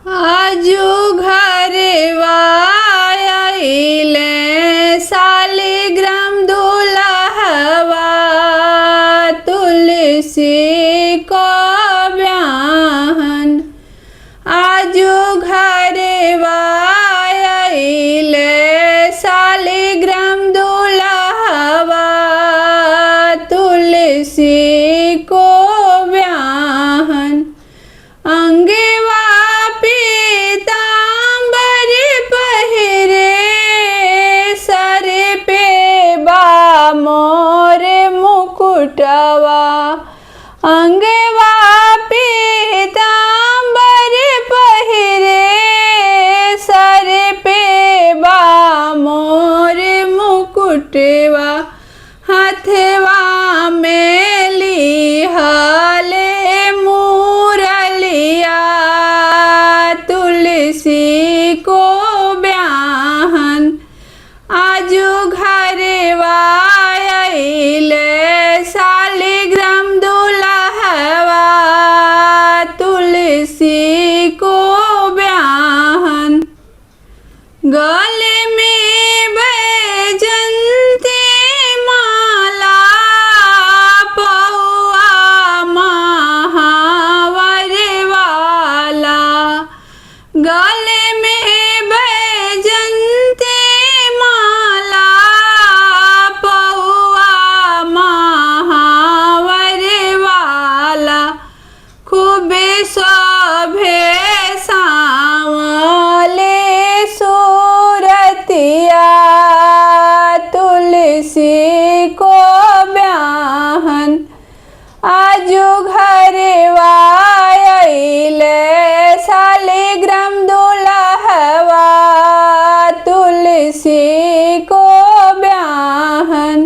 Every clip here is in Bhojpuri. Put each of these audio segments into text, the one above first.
आजू घरवा आइले शालिग्राम दुल्हवा तुलसी को ब्याहन। आजू घरवा आइले शालिग्राम दुल्हवा तुलसी को ब्याहन। अंगवा पीताम्बर पहिरे सर पे बा मोर मुकुटवा। अंगवा पीताम्बर पहिरे सर पे बा मोर मुकुटवा। हथवा में लिहले मुरलिया तुलसी को ब्याहन। आजू घरवा आइले शालिग्राम दुल्हवा तुलसी को ब्याहन। गले में बैजंती माला पौआ महावर वाला। गले में बैजंती माला पौआ महावर वाला। खूबे शोभे सावले सूरतिया तुलसी को ब्याहन। आजू घरवा आइले शालिग्राम दुल्हवा तुलसी को ब्याहन।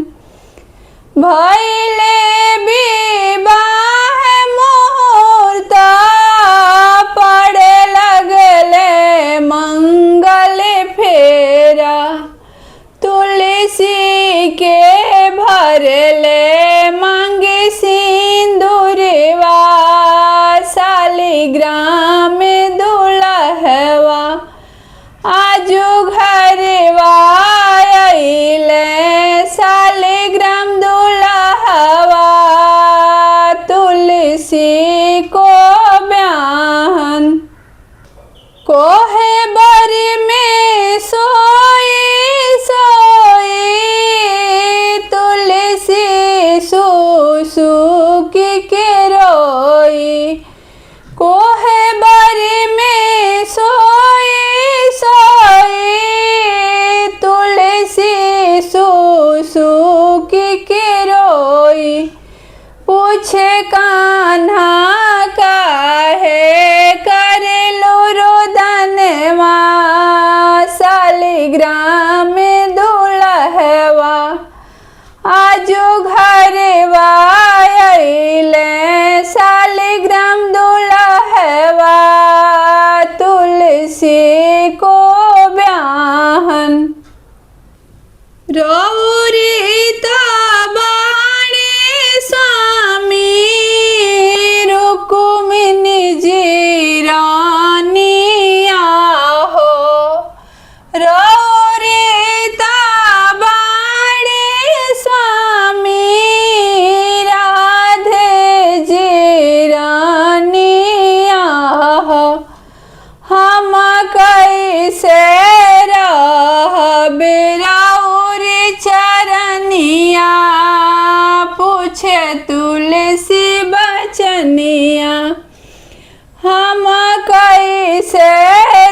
भैले विवाह मुहूर्त पड़े लगले मंगल फेरा। तुलसी के भरले मांगे सिंदूरवा शालिग्राम दुल्हवा। आजू घरवा आइले शालिग्राम दुल्हवा तुलसी को ब्याहन। कोहे बर में सोई सोई तुलसी सुसुकी के रोई। कोहे बर में सोई सोई तुलसी सुसुकी के रोई। पूछे कान्हा काहे करेलो रोदनवा शालिग्राम दुल्हवा। आजू घरवा आइले शालिग्राम दुल्हवा तुलसी को ब्याहन। रौरी बाणे स्वामी रुक्मिणी जी रानिया हो। रौरी बाणे स्वामी राधे जी रानिया हो। हम कैसे रहबे राउर चरनिया पूछे तुलसी बचनिया। हम कैसे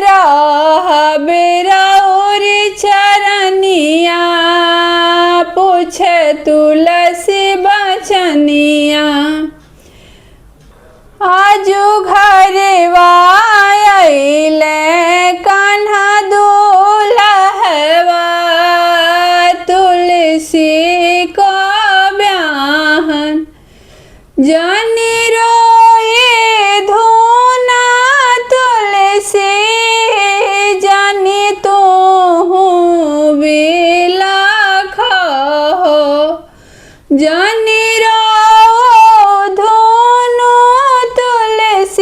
रहबे राउर चरनिया पूछे तुलसी बचनिया। आजू घरवा आइले कान्हा दुल्हवा तुलसी को ब्याहन। जानी रोए धोना तुलसी जानी तो बिलाख हो। जानी रो धोनो तुलसी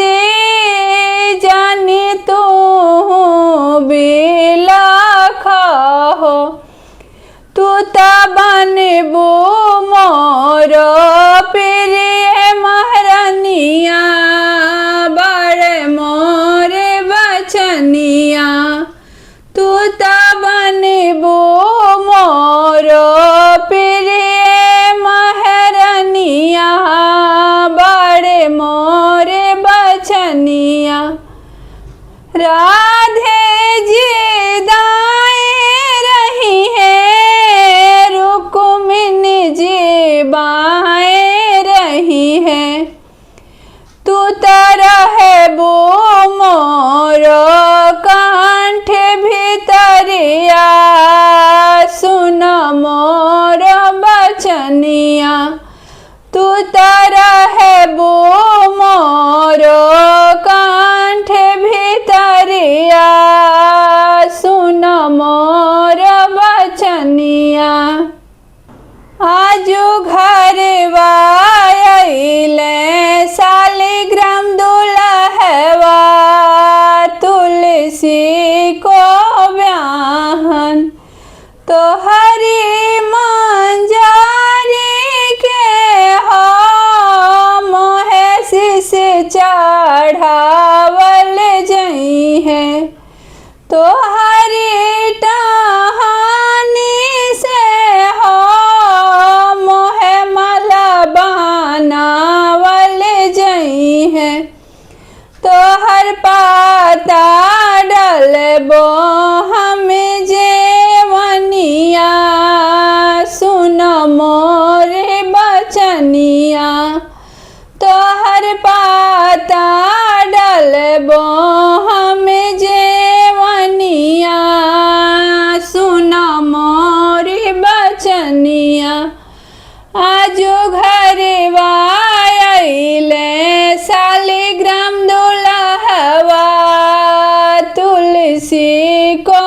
बनबो मोर प्रिय महारानिया, बड़ मोर बचनिया। तू त बनबो मोर प्रिय महारानिया, बड़ मोर बचनिया। राधे जी दाएं रही है, रुक्मिणी जी बाएं रही है। तू तरह बो मोर कंठ भीतरिया, सुन मोर बचनिया। तू तरह बो मोर कंठ भीतरिया, सुन मोर बचनिया। आजु घर आइले शालिग्राम दुल्हवा, तुलसी को ब्याहन। तो हरि मंजारी के हो मोहे शीस चढ़ावल जई है। तो हरि टहानी से हो मोहे माला बनावल जई है। तो हर पाता डलबो हम जेवनिया, सुन मोर बचनिया। तो हर पाता डलबो हम जेवनिया, सुन मोर बचनिया। आजु घर आइले शालिग्राम दुल्हवा, तुलसी को